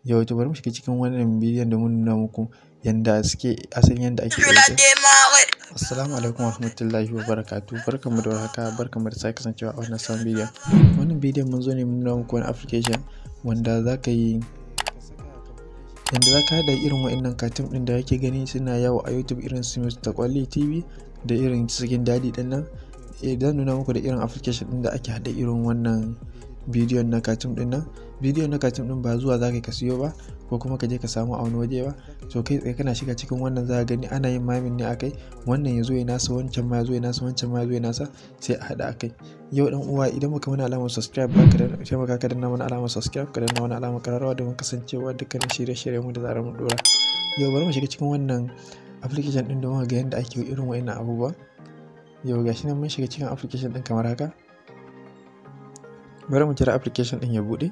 Yau to bari mu shiga cikin wannan bidiyon domin nuna muku yanda suke asalin yanda ake editing. Assalamu alaikum warahmatullahi wabarakatuh. Barkanmu da warhaka, barkanmu da sake kasancewa a wannan sabon bidiyon. Wannan bidiyon mun zo ne mun nuna muku wani application wanda za ka yi yanda za ka haɗa irin wa'innan cartoon ɗin da kake gani suna yawo a YouTube, irin su Mr. Kwalli TV da irin Cikin Dadi ɗin nan. Zan nuna muku da irin application ɗin da ake haɗa irin wannan bidiyon na cartoon ɗin nan. Bidiyon na cartoon ɗin ba zuwa za ka siyo ba ko kuma ka je ka samu a wani waje ba. To kai tsaye kana shiga cikin wannan za ka gani ana yin mamin ne akai. Wannan ya zo ya nasa, wancan ma ya zo ya nasa, wancan ma ya zo ya nasa, sai a haɗa akai. Yau ɗan uwa, idan baka mana alamar subscribe ba, ka taimaka ka danna mana alamar subscribe, ka danna mana alamar ƙararrawa domin kasancewa dukkanin shirye-shiryen mu da zarar mun ɗora. Yau bari mu shiga cikin wannan application ɗin domin ga yadda ake irin wa'innan abubuwa. Yau gashi nan mun shiga cikin application ɗin kamar haka. Bari mu jira application ɗin ya buɗe.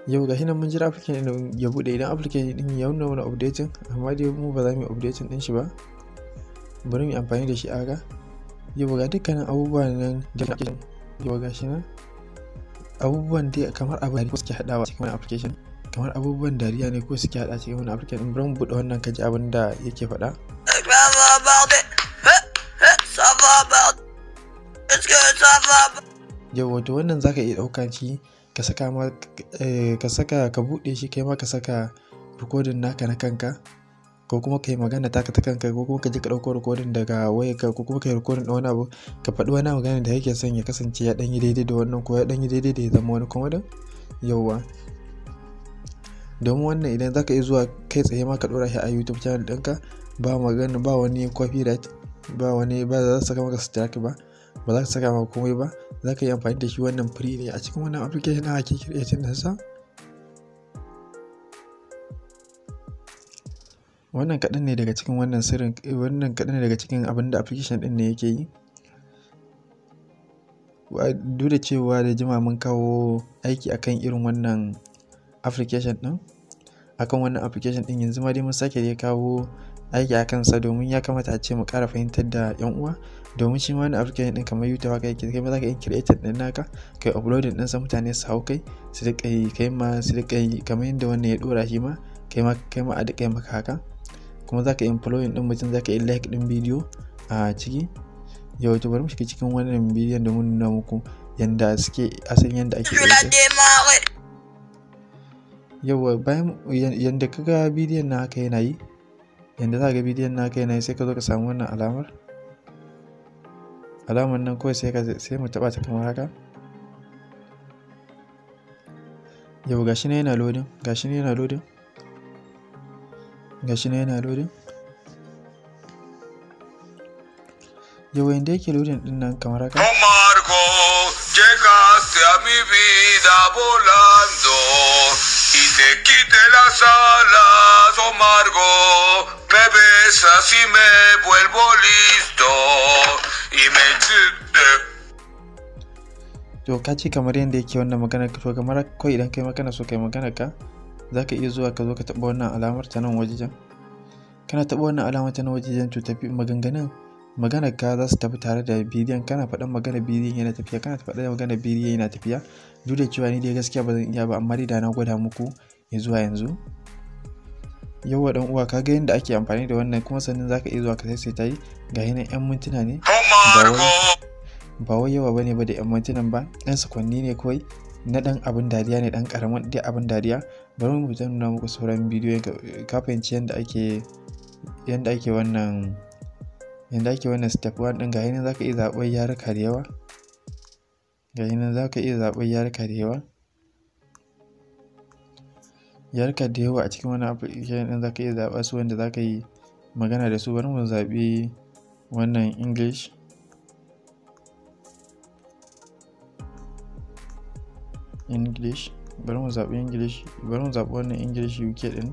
Yau gashi nan mun jira application ɗin ya buɗe. Idan application ɗin ya nuna mana updating, amma dai mu ba za mu yi updating ɗin shi ba, bari mu yi amfani da shi haka. Yau ga dukkanin abubuwan nan da application. Yau gashi nan abubuwan dai kamar abu da suke haɗawa cikin wannan application, kamar abubuwan dariya ne ko suke haɗa cikin wannan application. Bari mu buɗe wannan kaji abin da yake faɗa. Yau wato wannan zaka iya ɗauka shi ka saka ma, ka saka ka buɗe shi, kai ma ka saka recording naka na kanka, ko kuma ka yi magana taka ta kanka, ko kuma ka je ka ɗauko recording daga wayarka, ko kuma ka yi recording ɗin wani abu, ka faɗi wani magana da kake son ya kasance ya ɗan yi daidai da wannan, ko ya ɗan yi daidai da ya zama wani comedy. Yauwa, domin wannan idan zaka iya zuwa kai tsaye ma ka ɗora shi a YouTube channel ɗinka, ba magana, ba wani copyright, ba wani, ba za su saka maka strike ba, ba za su saka maka komai ba. Za ka yi amfani da shi, wannan free ne. A cikin wannan application ɗin ake creating ɗinsa. Wannan kaɗan ne daga cikin wannan sirrin, wannan kaɗan ne daga cikin abin da application ɗin ne yake yi. Duk da cewa da jima mun kawo aiki akan irin wannan application ɗin, akan wannan application ɗin, yanzu ma dai mun sake dai kawo aiki a kansa domin ya kamata a ce mu ƙara fahimtar da 'yan uwa. Domin shi ma wannan application ɗin kamar YouTube haka yake, kai ma za ka iya creating ɗin naka, kai uploading ɗinsa, mutane su hau kai su riƙa yi, kai ma su riƙa yi kamar yadda wannan ya ɗora shi ma, kai ma a riƙa yi maka haka. Kuma za ka iya following ɗin mutum, za ka iya like ɗin bidiyo a ciki. Yau to bari mu shiga cikin wannan bidiyon domin nuna muku yanda suke asalin yanda ake editing. Yauwa, bayan yanda ka ga bidiyon na haka yana yi, yanda za ka ga bidiyon na haka yana yi, sai ka zo ka samu wannan alamar. Alamar nan kawai sai ka sai mu taɓa ta kamar haka. Yau gashi nan yana loading, gashi nan yana loading, gashi nan yana loading. Yau yanda yake loading ɗin nan kamar haka. Marco, llegaste a mi vida volando y te quité las alas, oh Margo, me besas y me vuelvo listo y me. To ka ce kamar yadda yake wannan magana, to kamar kawai idan kai magana so kai magana ka, za ka iya zuwa ka zo ka taɓa wannan alamar ta nan wajejen. Kana taɓa wannan alamar ta nan wajejen, to tafi maganganun maganar ka za su tafi tare da bidiyon. Kana faɗan magana, bidiyon yana tafiya, kana faɗan magana, bidiyon yana tafiya. Duk da cewa ni dai gaskiya ba zan iya ba, amma dai da na gwada muku ya zuwa yanzu. Yauwa ɗan uwa, ka ga yadda ake amfani da wannan. Kuma sannan za ka iya zuwa ka saisaita yi. Ga nan 'yan mintuna ne, ba wai yawa bane ba da 'yan mintunan ba, ɗan sakwanni ne kawai na ɗan abin dariya ne, ɗan ƙaramin dai abin dariya. Bari mu fita nuna muku sauran bidiyoyin. Ka fahimci yadda ake wannan, yadda ake wannan step 1 ɗin. Ga nan za ka iya zaɓar yaruka da yawa, ga nan za ka iya zaɓar yaruka da yawa, yaruka da yawa a cikin wannan application ɗin. Za ka iya zaɓa su wanda za ka yi magana da su. Bari mu zaɓi wannan English, English, bari mu zaɓi English, bari mu zaɓi wannan English UK ɗin,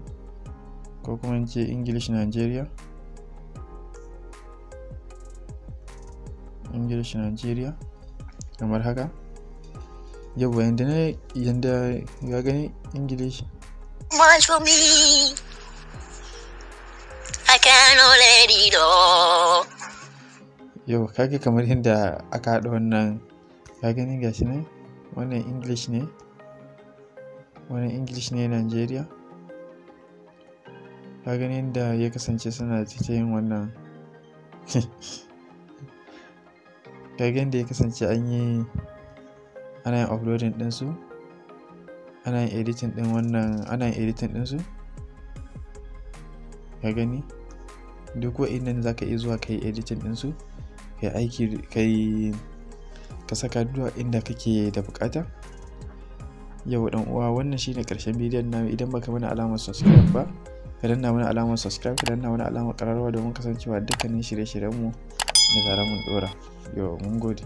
ko kuma in ce English Nigeria, English Nigeria kamar haka. Yauwa, yanda na yanda ga gani English. Much for me. I cannot let it all. Yau kaga kamar yadda aka haɗa wannan, ka gani, gashi nan wannan English ne. Wani English ne Nigeria. Ka gani yadda ya kasance suna ta yin wannan. Ka ga yadda ya kasance an yi, ana yin uploading ɗinsu, ana yin editing ɗin wannan, ana yin editing ɗinsu. Ka gani duk wa'innan za ka iya zuwa ka yi editing ɗinsu, ka yi aiki, ka saka duk inda kake da buƙata. Yau ɗan uwa, wannan shine ƙarshen bidiyon namu. Idan baka mana alamar subscribe ba, ka danna mana alamar subscribe, ka danna mana alamar ƙararrawa domin kasancewa dukkanin shirye-shiryenmu da zarar mun ɗora. Yau mun gode.